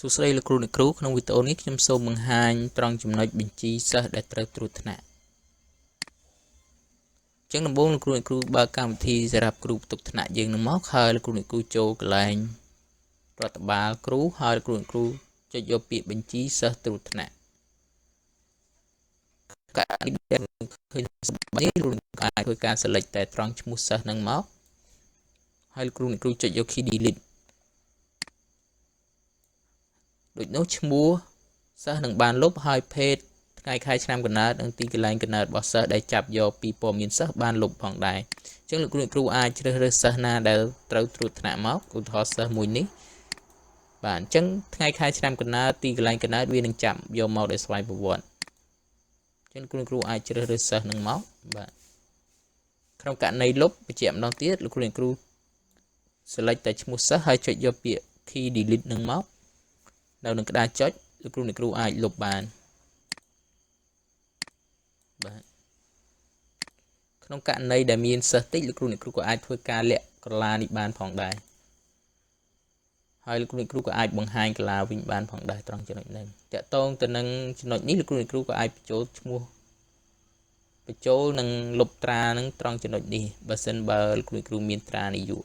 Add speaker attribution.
Speaker 1: សួស្តីលោកគ្រូអ្នកគ្រូក្នុងវីដេអូនេះខ្ញុំសូមបង្ហាញត្រង់ចំណុចបញ្ជីសិស្សដែលត្រូវត្រួតថ្នាក់ចឹងដំបូងលោកគ្រូអ្នកគ្រូបើកកម្មវិធីសម្រាប់គ្រូបន្ទុកថ្នាក់យើងនឹងមកហើយលោកគ្រូអ្នកគ្រូចូលកន្លែងរដ្ឋបាលគ្រូហើយលោកគ្រូអ្នកគ្រូចុចយកពាក្យបញ្ជីសិស្សត្រួតថ្នាក់ករណីដែលឃើញនេះគ្រូអាចធ្វើការ select តែត្រង់ឈ្មោះសិស្សនឹងមកហើយលោកគ្រូអ្នកគ្រូចុចយក key delete ដូចនោះឈ្មោះសិស្សនឹងបានលុបហើយភេទថ្ងៃខែឆ្នាំកំណើតនិងទីកន្លែងកំណើតរបស់សិស្សដែលចាប់យកពីព័ត៌មានសិស្សបានលុបផងដែរអញ្ចឹងលោកគ្រូគ្រូអាចជ្រើសរើសសិស្សណាដែលត្រូវត្រួតថ្នាក់មកឧទាហរណ៍សិស្សមួយនេះបាទអញ្ចឹងថ្ងៃខែឆ្នាំកំណើតទីកន្លែងកំណើតវានឹងចាប់យកមកដោយស្វ័យប្រវត្តិអញ្ចឹងគ្រូគ្រូអាចជ្រើសរើសសិស្សនឹងមកបាទក្នុងករណីលុបបញ្ជាក់ម្ដងទៀតលោកគ្រូគ្រូ select តែឈ្មោះសិស្សហើយចុចយកពាក្យ key delete នឹងមកនៅនឹងក្តារចុចលោកគ្រូអ្នកគ្រូអាចលុបបានបាទក្នុងករណីដែលមានសិស្សតិចលោកគ្រូអ្នកគ្រូក៏អាចធ្វើការលាក់ក្រឡានេះបានផងដែរហើយលោកគ្រូអ្នកគ្រូក៏អាចបង្ហាញក្រឡាវិញបានផងដែរត្រង់ចំណុចហ្នឹងតកតងទៅនឹងចំណុចនេះលោកគ្រូអ្នកគ្រូក៏អាចបញ្ចូលឈ្មោះបញ្ចូលនិងលុបត្រានឹងត្រង់ចំណុចនេះបើសិនបើលោកគ្រូអ្នកគ្រូមានត្រានិយោគ